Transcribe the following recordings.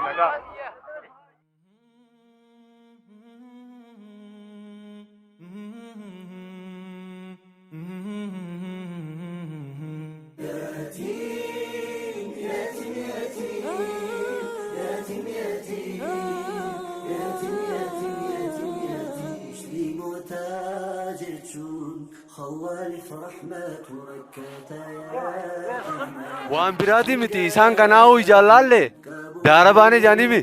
Nagaa. Waan biraatii miti isaan kanaa'uu ijaan laalle daara baanee jaaniimi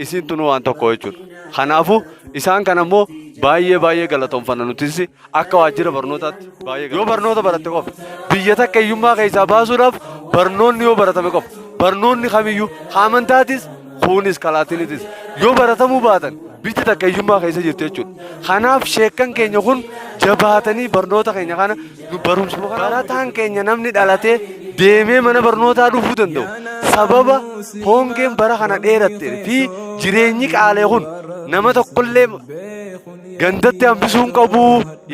isin tunu waan tokko jechuudha. Kanaafuu isaan kana immoo baay'ee baay'ee galatoomfanna nutis akka waajjira barnootaatti baay'ee yoo barnoota baratte qofa biyya takka hiyyummaa keessaa baasuudhaaf barnoonni yoo baratame qofa barnoonni kamiyyuu amantaatis kuunis kalaatinitis yoo baratamuu baatan biyyi takka hiyyummaa keessa jirti jechuudha. Kanaaf sheekkan keenya kun jabaatanii barnoota keenya kana nu barumsuma kana barataan keenya namni dhalatee deemee mana barnootaa dhufuu danda'u sababa hongeen bara kana dheeratte fi jireenyi qaalee kun nama tokkollee gandatti hambisuu hin qabu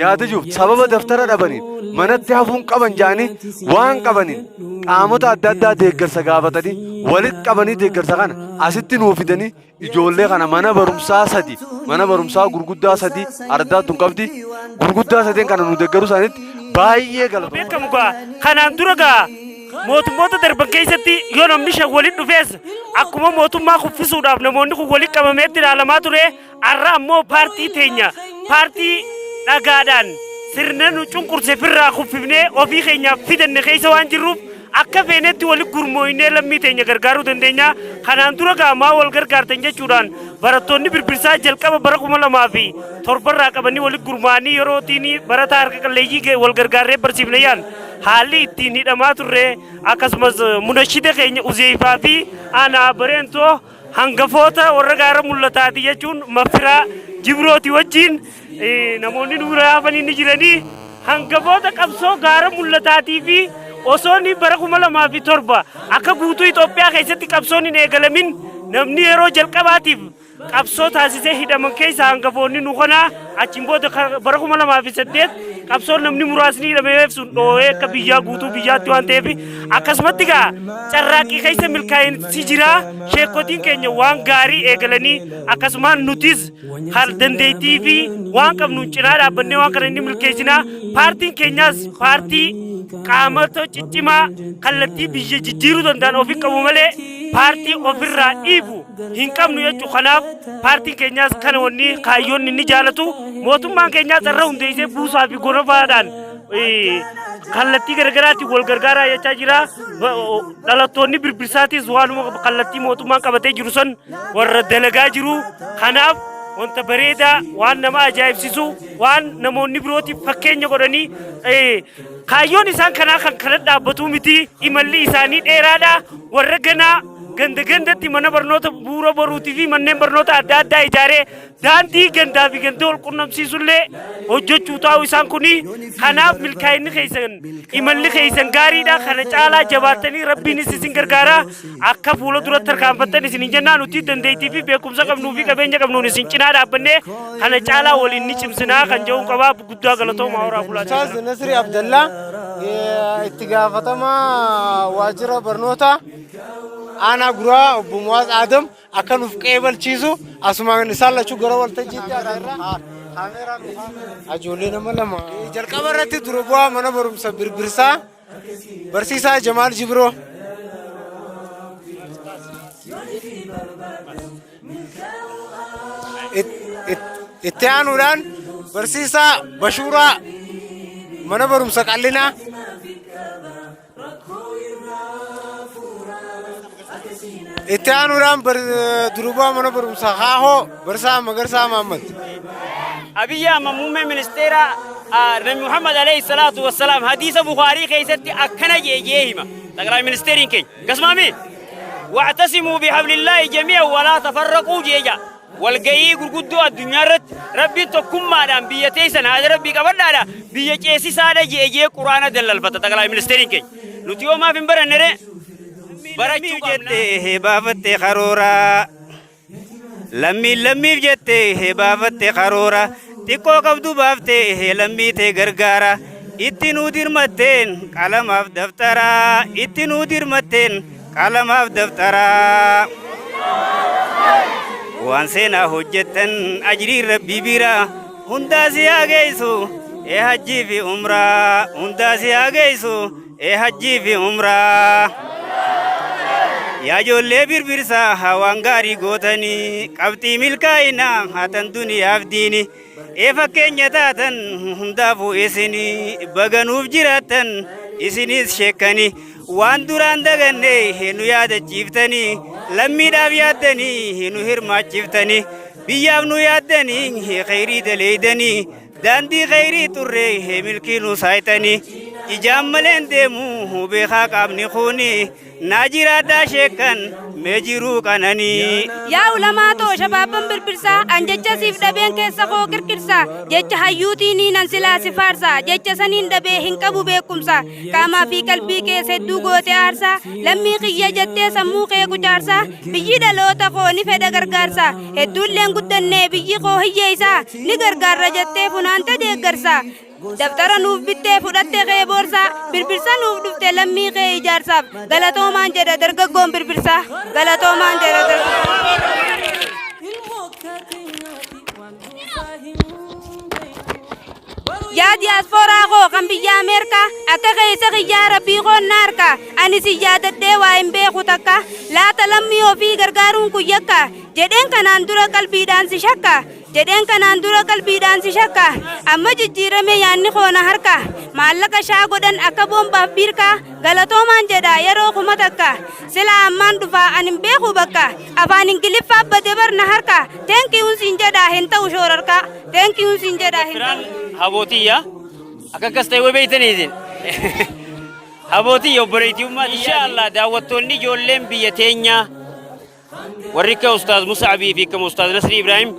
yaada jiru sababa daftara dhabaniin manatti hafuu hin qaban jedhanii waan qabaniin qaamota adda addaa deeggarsa gaafatanii walitti qabanii deeggarsa kana asitti nuu fidanii ijoollee kana mana barumsaa sadi mana barumsaa gurguddaa sadi ardaa tun qabdi gurguddaa sadeen kana nu deeggaruu isaaniitti baay'ee galatooma. Beekamu gaa kanaan dura gaa mootummoota darban keessatti yoo namni shan walitti dhufees akkuma mootummaa kuffisuudhaaf namoonni kun walitti qabameetti ilaalamaa ture. Arra ammoo paartii teenya paartii dhagaadhaan sirna nu cunqurse firraa kuffifnee ofii keenyaaf fidanne keessa waan jirruuf akka feenetti wali gurmooynee lammii teenya gargaaruu dandeenya. Kanaan dura gaa maa wal gargaartan jechuudhaan barattoonni Birbirsaa jalqaba bara 2007 irraa qabanii wali gurmaa'anii yerootiin barataa harka qalleeyyii wal gargaarree barsiifne yaan haalli ittiin hidhamaa turre akkasumas munashida keenya Uzeeyfaa fi Anaa Bareentoo hangafoota warra gaara mul'ataati jechuun Mafiraa Jibrooti wajjin namoonni nu bira hafanii ni jiranii hangafoota qabsoo gaara mul'ataatii fi osoo inni bara 2007 akka guutuu Itoophiyaa keessatti qabsoon hin eegalamin namni yeroo jalqabaatiif qabsoo taasisee hidhaman keessa hangafoonni nu kanaa achiin booda bara 2008 qabsoon namni muraasni hidhameef sun dhoo'ee akka biyyaa guutuu biyyaatti waan ta'eef akkasumatti gaa carraaqqii keessa milkaa'insi jira sheekotiin keenya waan gaarii eegalanii akkasumaan nutis kan dandeettii fi waan qabnuun cinaa dhaabbannee waan kana inni milkeessinaa paartiin keenyaas paartii qaamota ciccimaa kallattii biyya jijjiiruu danda'an ofi qabu malee paartii ofirraa dhiibu hin qabnu jechuu kanaaf paartiin keenyaas kana wanni kaayyoon inni jaalatu mootummaan keenyaas irra hundeessee buusaa fi gonofaadhaan kallattii garaagaraatiin wal gargaaraa jechaa jira. Dhalattoonni Birbirsaatis waanuma kallattii mootummaan qabatee jiru san warra dalagaa jiru. Kanaaf wanta bareedaa waan nama ajaa'ibsiisu waan namoonni birootiif fakkeenya godhanii kaayyoon isaan kanaa kan kana dhaabbatu miti imalli isaanii dheeraadha warra ganaa ganda gandatti mana barnoota bu'uura boruutii fi manneen barnoota adda addaa ijaaree daandii gandaa fi ganda wal qunnamsiisullee hojjechuu taa'u isaan kuni kanaaf milkaa'inni keessan imalli keessan gaariidha kana caalaa jabaattanii rabbiinis isin gargaara akka fuula duratti tarkaanfattan isin hin jennaa nuti dandeettii fi beekumsa qabnuu fi qabeenya qabnuun isin cinaa dhaabbannee kana caalaa waliin ni cimsinaa kan jedhu qabaa guddaa galatooma horaa bulaa. Ustaaz Nasri Abdallaa itti gaafatamaa waajjira barnootaa aanaa guraa obbo Muwaaz Aadam akka nuuf qeebalchiisu asumaan isaan lachuu gara waltajjiitti irraa kaameeraan ijoollee nama lama jalqaba irratti dura bu'aa mana barumsa Birbirsaa barsiisaa Jamaal Jibroo. Itti aanuudhaan barsiisaa Bashuuraa mana barumsa Qallinaa. Itti aanuudhaan durubaa mana barumsaa Haahoo Barsaa Magarsaa Mahammad. Abiyyi Ahmad muummee ministeera Nabi Muhammad alayhi salaatu wassalaam hadiisa Bukaarii keessatti akkana jee jee hima. Xaqlaa ministeeriin keenya. Akkasumaami wa'tasimuu bihablillaahi jamii'an walaa tafarraquu jee jaa. Walga'ii gurguddoo addunyaa irratti Rabbiin tokkummaadhaan biyya teessan haada Rabbii qabadhaadha biyya ceesisaadha je'e je'e Qur'aana dallalfata xaqlaayi ministeeriin keenya. Nuti yoo maaf hin baranne ree? Barachuu qabna. Jettee baafatte karoora. Lammiin lammiif jettee baafatte karoora. Xiqqoo qabdu baaftee lammii tee gargaara. Itti nuu dirmatteen qalamaaf daftara. Itti nuu dirmatteen qalamaaf daftara. Waan seenaa hojjettan ajriin rabbii bira hundaa si haa geessu ee hajjii fi umraa hundaa si haa geessu ee hajjii fi umraa. Yaa ijoollee birbirsaa haa waan gaarii gootanii qabxii milkaa'inaa haa tan duniyaaf diini ee fakkeenya taatan hundaafuu isinii baganuuf jiraattan isinis sheekkanii waan duraan daganne nu yaadachiiftanii lammiidhaaf yaaddanii nu hirmaachiftanii biyyaaf nu yaaddanii khayrii daleeydanii daandii khayrii turree milkii nu saayitanii ijaan maleen deemu beekaa qaamni kuni naa jiraadhaa sheekkan mee jiruu qananii. Yaa ulamaa too shabaabban birbirsaa an jecha siif dhabeen keessa koo qirqirsa jecha hayyuutiin nan silaa si faarsa jecha saniin dhabee hin qabu beekumsa qaamaa fi qalbii keessa hedduu goote aarsa lammii kiyya jettee sammuu kee kucaarsa biyyi dhaloota koo ni fedha gargaarsa hedduulleen guddannee biyyi koo hiyyeessa ni gargaarra jettee funaante deeggarsa Dabtara nuuf bittee fudhatte kee boorsaa birbirsa nuuf dhufte lammii kee ijaarsaaf galatoomaan jedha dargaggoon birbirsaa galatoomaan jedha dargaggoon. Yaa diyaaspooraa koo kan biyya Ameerikaa akka keessa kiyyaa rabbii koon na harka ani si yaadadhee waa hin beeku takka laata lammii ofii gargaaruun kun yakka jedheen kanaan dura qalbiidhaan si shakka jedheen kanaan dura qalbiidhaan si shakka amma jijjiirame yaanni koo na harka maallaqa shaa godhan akka boombaaf biirkaa galatoomaan jedha yeroo kuma takka sila ammaan dhufaa ani hin beeku bakka afaan ingiliffaa bade bar na harka teenkiyuun siin jedha hin ta'u shoorarkaa teenkiyuun siin jedha hin Firaan ta'u. habootiyya akka akkas ta'e way beeytanii isin. Habootiyya obboleettii insha Allah daawwattoonni ijoolleen biyya teenyaa warri akka Ustaaz Musaabii fi akka Ustaaz Nasrii Ibrahim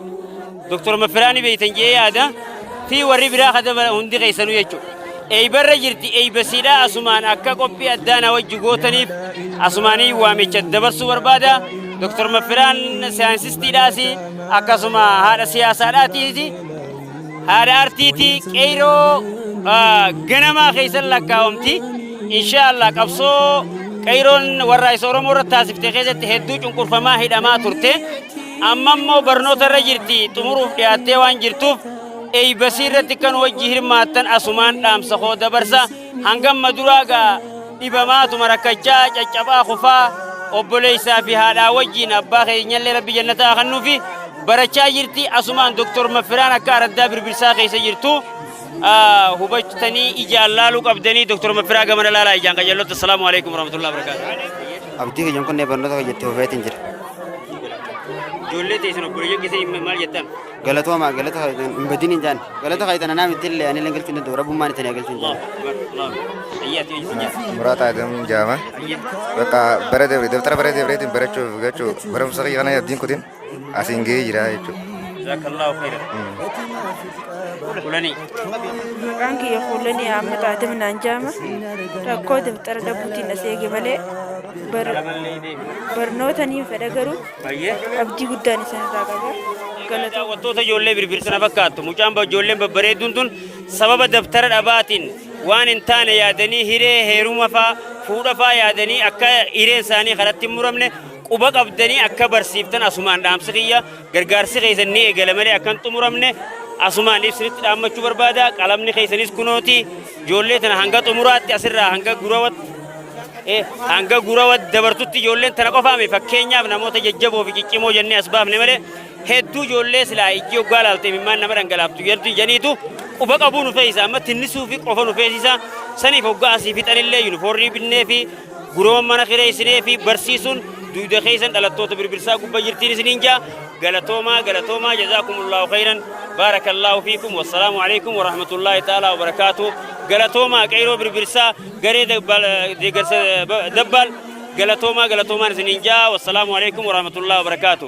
Dr. Mafiraani beeytan jee yaada fi warri biraa kadaba hundi keessanuu jechuudha. Eeybarra jirti eeybasiidha asumaan akka qophii addaa na wajji gootaniif asumaanii waamicha dabarsuu barbaada. Dr. Mafiraan saayinsistiidhaas akkasuma haadha siyaasaadhaatiis haadha artiiti qeyroo ganamaa keessan lakkaa'amti. Insha Allah qabsoo qeyroon warra isa Oromoo irratti taasifte keessatti hedduu cunqurfamaa hidhamaa turte. Amma immoo barnoota irra jirti xumuruuf dhiyaattee waan jirtuuf eeybasii irratti kan wajji hirmaattan asumaan dhaamsa koo dabarsa. Hangamma duraa gaa dhibamaatuma rakkachaa caccabaa kufaa obboleessaa fi haadhaa wajjin abbaa keenyallee rabbi jannataa kennuufi barachaa jirti asumaan Dr. Mafiraan akka araddaa birbirsaa keessa jirtu hubattanii ijaan laaluu qabdanii Dr. Mafiraa gamana laalaa ijaan qajeellotti. Assalaamu alaikum warahmatullahi wabarakatuh. Abdii kiyyan kunneen barnoota hojjettee ofeetiin jira. Ijoollee teessan obboleeyyan keessan maal jettan? Galatooma galata hin badin hin jaan. Galata kaaytan anaa miti illee ani illee galchuu hin danda'u. Rabbummaan ittiin galchuu hin jaan. Muraata Adam Jaama. Bakka bara dabre dabtara bara dabreetiin barachuuf jechuu barumsa kiyya kana abdiin kutin asiin gahee jira jechuudha. Jazakallahu khairan. Kulanii. Maqaan kiyya Kuulanii Ahmad Adam naan jaama. Rakkoo dabtara dhabuutiin as eege malee barnoota niin fedha garuu abdii guddaan isaan irraa qaba. Galatooma. Daawwattoota ijoollee birbirsana fakkaattu. Mucaan ijoolleen babbareedduun tun sababa dabtara dhabaatiin waan hin taane yaadanii hiree heeruma faa fuudha faa yaadanii akka hireen isaanii karatti hin muramne quba qabdanii akka barsiiftan asumaan dhaamsi kiyya gargaarsi keessan ni eegala malee akka hin xumuramne asumaan ibsinitti dhaammachuu barbaada. Qalamni keessanis kunooti ijoollee tana hanga xumuraatti asirraa hanga gurawatti hanga gurawatti dabartutti ijoolleen tana qofaame fakkeenyaaf namoota jajjaboo fi ciccimoo jennee as baafne malee hedduu ijoollee silaa ijji hoggaa laalte imimmaan nama dhangalaaftu jedhu janiitu quba qabuu nu feesisa amma tinnisuu fi qofa nu feesisa saniif hoggaa asii fixanillee yuunifoormii binnee fi guroo mana kireessinee fi barsiisuun dugda keessan dhalattoota birbirsaa gubba jirtiin isiniin jaa galatoomaa galatoomaa jazaakumullahu khayran baarakallaahu fiikum wassalaamu alaikum warahmatullaahi ta'aalaa wabarakaatu galatoomaa qeyroo birbirsaa garee deeggarsa dabbaal galatoomaa galatoomaan isiniin jaa wassalaamu alaikum warahmatullaahi wabarakaatu.